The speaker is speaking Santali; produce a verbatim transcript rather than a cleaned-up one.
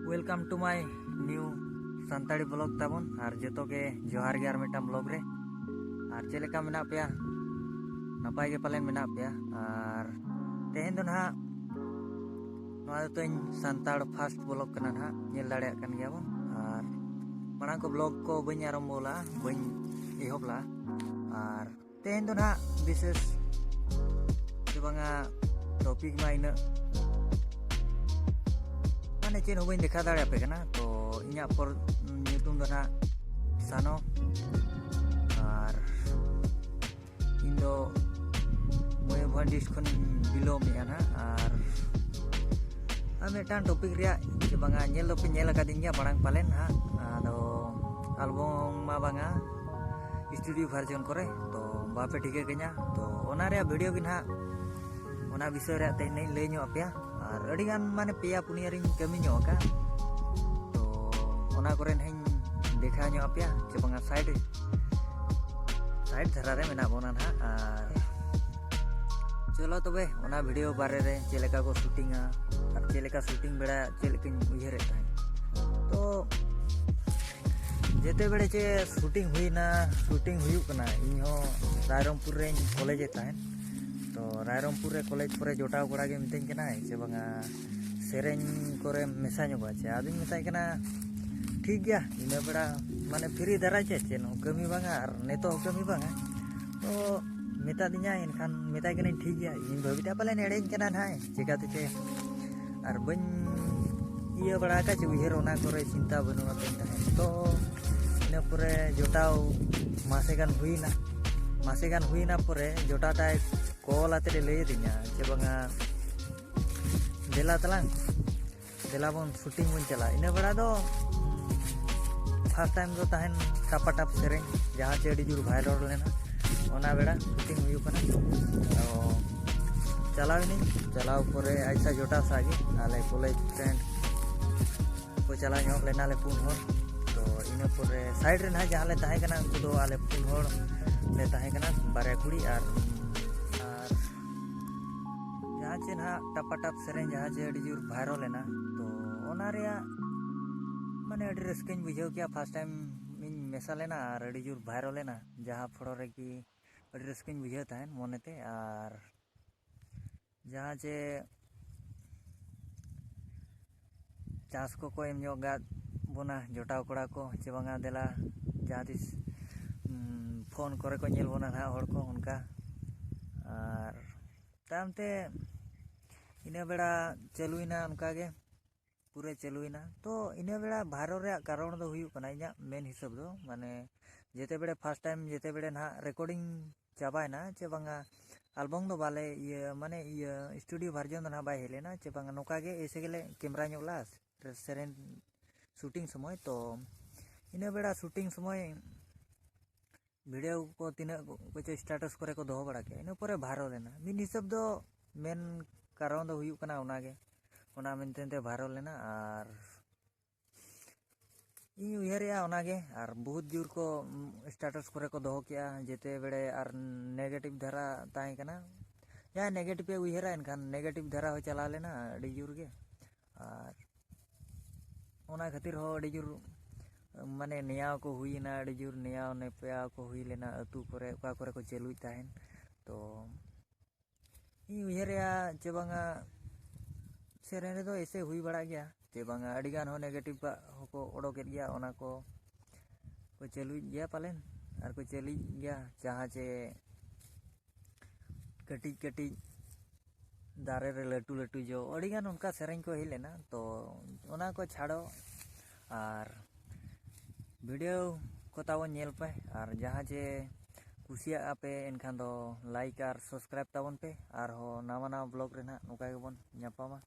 Welcome to my new Santali vlog ᱛᱟᱵᱚᱱ᱾ ᱟᱨ ᱡᱚᱛᱚ ᱜᱮ ᱡᱚᱦᱟᱨ ᱜᱮ ᱟᱨ ᱢᱤᱫᱴᱟᱝ vlog ᱨᱮ᱾ ᱟᱨ ᱪᱮᱫ ᱞᱮᱠᱟ ᱢᱮᱱᱟᱜ ᱯᱮᱭᱟ? ᱱᱟᱯᱟᱭ ᱜᱮ ᱯᱟᱞᱮᱱ ᱢᱮᱱᱟᱜ ᱯᱮᱭᱟ᱾ ᱟᱨ ᱛᱮᱦᱮᱧ ᱫᱚ ᱱᱟᱦᱟᱜ ᱱᱚᱣᱟ ᱫᱚ ᱛᱤᱧ ᱥᱟᱱᱛᱟᱲ first vlog ᱠᱟᱱᱟ ᱱᱟᱦᱟᱜ, ᱧᱮᱞ ᱫᱟᱲᱮᱭᱟᱜ ᱠᱟᱱ ᱜᱮᱭᱟ ᱵᱚᱱ᱾ ᱟᱨ ᱢᱟᱲᱟᱝ ᱠᱚ vlog ᱠᱚ ᱵᱟᱹᱧ ᱟᱨᱟᱢᱵᱚ ᱞᱟᱜᱼᱟ, ᱵᱟᱹᱧ ᱮᱦᱚᱵ ᱞᱟᱜᱼᱟ᱾ ᱟᱨ ᱛᱮᱦᱮᱧ ᱫᱚ ᱱᱟᱦᱟᱜ ᱵᱤᱥᱮᱥ ᱪᱮ ᱵᱟᱝᱟ topic ᱢᱟ ᱤᱱᱟᱹᱜ ᱢᱟᱱᱮ ᱪᱮᱫ ᱦᱚᱸ ᱵᱟᱹᱧ ᱫᱮᱠᱷᱟᱣ ᱫᱟᱲᱮᱭᱟᱯᱮ ᱠᱟᱱᱟ᱾ ᱛᱚ ᱤᱧᱟᱹᱜ ᱯᱚᱨ ᱧᱩᱛᱩᱢ ᱫᱚ ᱱᱟᱦᱟᱜ ᱥᱟᱱᱚ, ᱟᱨ ᱤᱧ ᱫᱚ ᱢᱚᱭᱩᱨᱵᱷᱚᱸᱡᱽ district ᱠᱷᱚᱱᱤᱧ belong ᱮᱫᱼᱟ ᱱᱟᱦᱟᱜ᱾ ᱟᱨ ᱟᱨ ᱢᱤᱫᱴᱟᱝ topic ᱨᱮᱭᱟᱜ ᱪᱮ ᱵᱟᱝᱟ, ᱧᱮᱞ ᱫᱚᱯᱮ ᱧᱮᱞ ᱟᱠᱟᱫᱤᱧ ᱜᱮᱭᱟ ᱢᱟᱲᱟᱝ ᱯᱟᱞᱮᱱ ᱦᱟᱸᱜ, ᱟᱫᱚ album ᱢᱟ ᱵᱟᱝᱟ, studio version ᱠᱚᱨᱮ, ᱛᱚ ᱵᱟᱯᱮ ᱴᱷᱤᱠᱟᱹ ᱠᱟᱹᱧᱟ᱾ ᱛᱚ ᱚᱱᱟ ᱨᱮᱭᱟᱜ video ᱜᱮ ᱱᱟᱦᱟᱜ, ᱚᱱᱟ ᱵᱤᱥᱚᱭ ᱨᱮᱭᱟᱜ ᱛᱮᱦᱮᱧ ᱤᱧ ᱞᱟᱹᱭ ᱧᱚᱜ ᱟᱯᱮᱭᱟ᱾ ᱟᱨ ᱟᱹᱰᱤᱜᱟᱱ ᱢᱟᱱᱮ ᱯᱮᱭᱟ ᱯᱩᱱᱭᱟᱹ ᱨᱤᱧ ᱠᱟᱹᱢᱤ ᱧᱚᱜ ᱟᱠᱟᱫ, ᱛᱚ ᱚᱱᱟ ᱠᱚᱨᱮ ᱱᱟᱦᱟᱜ ᱤᱧ ᱫᱮᱠᱷᱟᱣ ᱧᱚᱜ ᱟᱯᱮᱭᱟ ᱪᱮ ᱵᱟᱝᱟ, side side ᱫᱷᱟᱨᱟ ᱨᱮ ᱢᱮᱱᱟᱜ ᱵᱚᱱᱟ ᱱᱟᱦᱟᱜ᱾ ᱟᱨ ᱪᱚᱞᱚ ᱛᱚᱵᱮ ᱚᱱᱟ video ᱵᱟᱨᱮ ᱨᱮ, ᱪᱮᱫ ᱞᱮᱠᱟ ᱠᱚ shootingᱟ ᱟᱨ ᱪᱮᱫ ᱞᱮᱠᱟ shooting ᱵᱮᱲᱟ ᱪᱮᱫ ᱞᱮᱠᱟᱧ ᱩᱭᱦᱟᱹᱨᱮᱫ ᱛᱟᱦᱮᱸᱫ᱾ ᱛᱚ ᱡᱮᱛᱮ ᱵᱮᱲᱮ ᱪᱮ shooting ᱦᱩᱭᱱᱟ, shooting ᱦᱩᱭᱩᱜ ᱠᱟᱱᱟ, ᱤᱧ ᱦᱚᱸ ᱨᱟᱭᱨᱚᱝᱯᱩᱨ ᱨᱮᱧ ᱠᱚᱞᱮᱡᱮᱫ ᱛᱟᱦᱮᱸᱫ᱾ ᱛᱚ ᱨᱟᱭᱨᱚᱝᱯᱩᱨ ᱨᱮ ᱠᱚᱞᱮᱡᱽ ᱯᱚᱨᱮ ᱡᱚᱴᱟᱣ ᱠᱚᱲᱟ ᱜᱮ ᱢᱤᱛᱟᱹᱧ ᱠᱟᱱᱟᱭ ᱪᱮ ᱵᱟᱝᱟ, ᱥᱮᱨᱮᱧ ᱠᱚᱨᱮ ᱢᱮᱥᱟ ᱧᱚᱜᱚᱜᱼᱟ ᱪᱮ? ᱟᱫᱚᱧ ᱢᱮᱛᱟᱭ ᱠᱟᱱᱟ, ᱴᱷᱤᱠ ᱜᱮᱭᱟ, ᱤᱱᱟᱹ ᱵᱮᱲᱟ ᱢᱟᱱᱮ free ᱫᱷᱟᱨᱟ ᱪᱮ, ᱪᱮᱫ ᱦᱚᱸ ᱠᱟᱹᱢᱤ ᱵᱟᱝᱟ ᱟᱨ ᱱᱤᱛᱚᱜ ᱦᱚᱸ ᱠᱟᱹᱢᱤ ᱵᱟᱝᱟ᱾ ᱛᱚ ᱢᱮᱛᱟ ᱫᱤᱧᱟᱭ, ᱮᱱᱠᱷᱟᱱ ᱢᱮᱛᱟᱭ ᱠᱟᱹᱱᱟᱹᱧ, ᱴᱷᱤᱠ ᱜᱮᱭᱟ, ᱤᱧ ᱵᱷᱟᱹᱵᱤᱛᱮ ᱯᱟᱞᱮᱱ ᱮᱲᱮᱧ ᱠᱟᱱᱟ ᱱᱟᱦᱟᱜ, ᱪᱤᱠᱟᱹᱛᱮ ᱪᱮ ᱟᱨ ᱵᱟᱹᱧ ᱤᱭᱟᱹ ᱵᱟᱲᱟ ᱟᱠᱟᱫ ᱪᱮ, ᱩᱭᱦᱟᱹᱨ ᱚᱱᱟ ᱠᱚᱨᱮ ᱪᱤᱱᱛᱟ ᱵᱟᱹᱱᱩᱜ ᱟᱹᱛᱤᱧ ᱛᱟᱦᱮᱸᱫ᱾ ᱛᱚ ᱤᱱᱟᱹ ᱯᱚᱨᱮ ᱡᱚᱴᱟᱣ ᱢᱟᱥᱮ ᱜᱟᱱ ᱦᱩᱭᱱᱟ, ᱢᱟᱥᱮ ᱜᱟᱱ ᱦᱩᱭᱱᱟ ᱯᱚᱨᱮ ᱡᱚᱴᱟᱣ ᱛᱟᱭ call ᱟᱛᱮᱫ ᱮ ᱞᱟᱹᱭ ᱟᱹᱫᱤᱧᱟ ᱪᱮ ᱵᱟᱝᱟ, ᱫᱮᱞᱟ ᱛᱟᱞᱟᱝ, ᱫᱮᱞᱟ ᱵᱚᱱ shooting ᱵᱚᱱ ᱪᱟᱞᱟᱜᱼᱟ᱾ ᱤᱱᱟᱹ ᱵᱮᱲᱟ ᱫᱚ first time ᱫᱚ ᱛᱟᱦᱮᱱ ᱴᱟᱯᱟ ᱴᱟᱯ ᱥᱮᱨᱮᱧ, ᱡᱟᱦᱟᱸ ᱪᱮ ᱟᱹᱰᱤ ᱡᱳᱨ viral ᱞᱮᱱᱟ, ᱚᱱᱟ ᱵᱮᱲᱟ shooting ᱦᱩᱭᱩᱜ ᱠᱟᱱᱟ᱾ ᱛᱚ ᱪᱟᱞᱟᱣ ᱮᱱᱟᱹᱧ, ᱪᱟᱞᱟᱣ ᱯᱚᱨᱮ ᱟᱡ ᱥᱟᱶ ᱡᱚᱴᱟᱣ ᱥᱟᱶ ᱜᱮ, ᱟᱞᱮ ᱠᱚᱞᱮᱡᱽ friend ᱠᱚ ᱪᱟᱞᱟᱣ ᱧᱚᱜ ᱞᱮᱱᱟᱞᱮ ᱯᱩᱱ ᱦᱚᱲ᱾ ᱛᱚ ᱤᱱᱟᱹ ᱯᱚᱨᱮ side ᱨᱮ ᱱᱟᱦᱟᱜ ᱡᱟᱦᱟᱸ ᱞᱮ ᱛᱟᱦᱮᱸ ᱠᱟᱱᱟ, ᱩᱱᱠᱩ ᱫᱚ ᱟᱞᱮ ᱯᱩᱱ ᱦᱚᱲ ᱞᱮ ᱛᱟᱦᱮᱸ ᱠᱟᱱᱟ, ᱵᱟᱨᱭᱟ ᱠᱩᱲᱤ ᱟᱨ ᱟᱨ ᱡᱟᱦᱟᱸ ᱪᱮ ᱱᱟᱦᱟᱜ ᱴᱟᱯᱟ ᱴᱟᱯ ᱥᱮᱨᱮᱧ, ᱡᱟᱦᱟᱸ ᱪᱮ ᱟᱹᱰᱤ ᱡᱳᱨ viral ᱮᱱᱟ, ᱛᱚ ᱚᱱᱟ ᱨᱮᱭᱟᱜ ᱢᱟᱱᱮ ᱟᱹᱰᱤ ᱨᱟᱹᱥᱠᱟᱹᱧ ᱵᱩᱡᱷᱟᱹᱣ ᱠᱮᱜᱼᱟ᱾ ᱯᱷᱟᱥᱴ ᱴᱟᱭᱤᱢ ᱤᱧ ᱢᱮᱥᱟ ᱞᱮᱱᱟ ᱟᱨ ᱟᱹᱰᱤ ᱡᱳᱨ ᱵᱷᱟᱭᱨᱟᱞ ᱮᱱᱟ, ᱡᱟᱦᱟᱸ ᱯᱷᱳᱲᱳ ᱨᱮᱜᱮ ᱟᱹᱰᱤ ᱨᱟᱹᱥᱠᱟᱹᱧ ᱵᱩᱡᱷᱟᱹᱣ ᱛᱟᱦᱮᱸᱫ ᱢᱚᱱᱮᱛᱮ᱾ ᱟᱨ ᱡᱟᱦᱟᱸ ᱪᱮ ᱪᱟᱱᱥ ᱠᱚᱠᱚ ᱮᱢ ᱧᱚᱜ ᱟᱠᱟᱫ ᱵᱚᱱᱟ ᱡᱚᱴᱟᱣ ᱠᱚᱲᱟ ᱠᱚ, ᱪᱮ ᱵᱟᱝᱟ ᱫᱮᱞᱟ ᱡᱟᱦᱟᱸ ᱛᱤᱥ ᱯᱷᱳᱱ ᱠᱚᱨᱮ ᱠᱚ ᱧᱮᱞ ᱵᱚᱱᱟ ᱱᱟᱦᱟᱜ ᱦᱚᱲ ᱠᱚ ᱚᱱᱠᱟ᱾ ᱟᱨ ᱛᱟᱭᱚᱢ ᱛᱮ ᱤᱱᱟᱹ ᱵᱮᱲᱟ ᱪᱟᱹᱞᱩᱭᱮᱱᱟ ᱚᱱᱠᱟ ᱜᱮ, ᱯᱩᱨᱟᱹ ᱪᱟᱹᱞᱩᱭᱮᱱᱟ᱾ ᱛᱚ ᱤᱱᱟᱹ ᱵᱮᱲᱟ ᱵᱷᱟᱭᱨᱟᱞ ᱨᱮᱭᱟᱜ ᱠᱟᱨᱚᱱ ᱫᱚ ᱦᱩᱭᱩᱜ ᱠᱟᱱᱟ, ᱤᱧᱟᱹᱜ ᱢᱮᱱ ᱦᱤᱥᱟᱹᱵ ᱫᱚ ᱢᱟᱱᱮ ᱡᱮᱛᱮ ᱵᱮᱲᱮ ᱯᱷᱟᱥᱴ ᱴᱟᱭᱤᱢ ᱡᱮᱛᱮ ᱵᱮᱲᱮ ᱱᱟᱦᱟᱜ ᱨᱮᱠᱚᱨᱰᱤᱝ ᱪᱟᱵᱟᱭᱮᱱᱟ ᱪᱮ ᱵᱟᱝᱟ, ᱟᱞᱵᱚᱢ ᱫᱚ ᱵᱟᱞᱮ ᱤᱭᱟᱹ ᱢᱟᱱᱮ ᱤᱭᱟᱹ ᱥᱴᱩᱰᱤᱭᱳ ᱵᱷᱟᱨᱡᱚᱱ ᱫᱚ ᱱᱟᱦᱟᱜ ᱵᱟᱭ ᱦᱮᱡ ᱞᱮᱱᱟ ᱪᱮ ᱵᱟᱝᱟ, ᱱᱚᱝᱠᱟ ᱜᱮ ᱮᱭᱥᱮ ᱜᱮᱞᱮ ᱠᱮᱢᱮᱨᱟ ᱧᱚᱜ ᱞᱮᱜᱼᱟ ᱥᱮᱨᱮᱧ ᱥᱩᱴᱤᱝ ᱥᱚᱢᱚᱭ᱾ ᱛᱚ ᱤᱱᱟᱹ ᱵᱮᱲᱟ ᱥᱩᱴᱤᱝ ᱥᱚᱢᱚᱭ ᱵᱷᱤᱰᱤᱭᱳ ᱠᱚ ᱛᱤᱱᱟᱹᱜ ᱠᱚᱪᱚ ᱥᱴᱮᱴᱟᱥ ᱠᱚᱨᱮ ᱠᱚ ᱫᱚᱦᱚ ᱵᱟᱲᱟ ᱠᱮᱜᱼᱟ, ᱤᱱᱟᱹ ᱯᱚᱨᱮ ᱵᱷᱟᱭᱨᱟᱞ ᱮᱱᱟ᱾ ᱢᱤᱫ ᱦᱤᱥᱟᱹᱵ ᱫᱚ ᱢᱮᱱ ᱠᱟᱨᱚᱱ ᱫᱚ ᱦᱩᱭᱩᱜ ᱠᱟᱱᱟ ᱚᱱᱟᱜᱮ, ᱚᱱᱟ ᱢᱮᱱᱛᱮ ᱛᱮ ᱵᱷᱟᱭᱨᱟᱞ ᱞᱮᱱᱟ᱾ ᱟᱨ ᱤᱧ ᱩᱭᱦᱟᱹᱨᱮᱜᱼᱟ ᱚᱱᱟᱜᱮ᱾ ᱟᱨ ᱵᱚᱦᱩᱛ ᱡᱳᱨ ᱠᱚ ᱥᱴᱮᱴᱟᱥ ᱠᱚᱨᱮ ᱠᱚ ᱫᱚᱦᱚ ᱠᱮᱜᱼᱟ ᱡᱮᱛᱮ ᱵᱮᱲᱮ, ᱟᱨ ᱱᱮᱜᱮᱴᱤᱵᱷ ᱫᱷᱟᱨᱟ ᱛᱟᱦᱮᱸ ᱠᱟᱱᱟ, ᱡᱟᱦᱟᱸᱭ ᱱᱮᱜᱮᱴᱤᱵᱷ ᱮ ᱩᱭᱦᱟᱹᱨᱟ ᱮᱱᱠᱷᱟᱱ ᱱᱮᱜᱮᱴᱤᱵᱷ ᱫᱷᱟᱨᱟ ᱦᱚᱸ ᱪᱟᱞᱟᱣ ᱞᱮᱱᱟ ᱟᱹᱰᱤ ᱡᱳᱨ ᱜᱮ᱾ ᱟᱨ ᱚᱱᱟ ᱠᱷᱟᱹᱛᱤᱨ ᱦᱚᱸ ᱟᱹᱰᱤ ᱡᱳᱨ ᱢᱟᱱᱮ ᱱᱮᱭᱟᱣ ᱠᱚ ᱦᱩᱭᱮᱱᱟ, ᱟᱹᱰᱤ ᱡᱳᱨ ᱱᱮᱭᱟᱣ ᱱᱮᱯᱮᱭᱟᱣ ᱠᱚ ᱦᱩᱭ ᱞᱮᱱᱟ ᱟᱹᱛᱩ ᱠᱚᱨᱮ, ᱚᱠᱟ ᱠᱚᱨᱮ ᱠᱚ ᱪᱟᱹᱞᱩᱭᱮᱫ ᱛᱟᱦᱮᱱ᱾ ᱛᱚ ᱤᱧ ᱩᱭᱦᱟᱹᱨᱮᱜᱼᱟ ᱪᱮ ᱵᱟᱝᱟ ᱥᱮᱨᱮᱧ ᱨᱮᱫᱚ ᱮᱭᱥᱮ ᱦᱩᱭ ᱵᱟᱲᱟᱜ ᱜᱮᱭᱟ ᱪᱮ ᱵᱟᱝᱟ ᱟᱹᱰᱤᱜᱟᱱ ᱦᱚᱸ ᱱᱮᱜᱮᱴᱤᱵᱷ ᱟᱜ ᱦᱚᱸᱠᱚ ᱚᱰᱚᱠᱮᱫ ᱜᱮᱭᱟ, ᱚᱱᱟ ᱠᱚ ᱠᱚ ᱪᱟᱹᱞᱩᱭᱮᱫ ᱜᱮᱭᱟ ᱯᱟᱞᱮᱱ, ᱟᱨ ᱠᱚ ᱪᱟᱹᱞᱩᱭᱮᱫ ᱜᱮᱭᱟ ᱡᱟᱦᱟᱸ ᱪᱮ ᱠᱟᱹᱴᱤᱡ ᱠᱟᱹᱴᱤᱡ ᱫᱟᱨᱮ ᱨᱮ ᱞᱟᱹᱴᱩ ᱞᱟᱹᱴᱩ ᱡᱚ, ᱟᱹᱰᱤᱜᱟᱱ ᱚᱱᱠᱟ ᱥᱮᱨᱮᱧ ᱠᱚ ᱦᱮᱡ ᱞᱮᱱᱟ᱾ ᱛᱚ ᱚᱱᱟ ᱠᱚ ᱪᱷᱟᱲᱚ ᱟᱨ ᱵᱷᱤᱰᱤᱭᱳ ᱠᱚ ᱛᱟᱵᱚᱱ ᱧᱮᱞ ᱯᱮ, ᱟᱨ ᱡᱟᱦᱟᱸ ᱡᱮ ᱠᱩᱥᱤᱭᱟᱜᱼᱟ ᱯᱮ ᱮᱱᱠᱷᱟᱱ ᱫᱚ ᱞᱟᱭᱤᱠ ᱟᱨ ᱥᱟᱵᱥᱠᱨᱟᱭᱤᱵ ᱛᱟᱵᱚᱱ ᱯᱮ᱾ ᱟᱨᱦᱚᱸ ᱱᱟᱣᱟ ᱱᱟᱣᱟ ᱵᱞᱚᱜ ᱨᱮ ᱱᱟᱦᱟᱜ ᱱᱚᱝᱠᱟ ᱜᱮᱵᱚᱱ ᱧᱟᱯᱟᱢᱟ᱾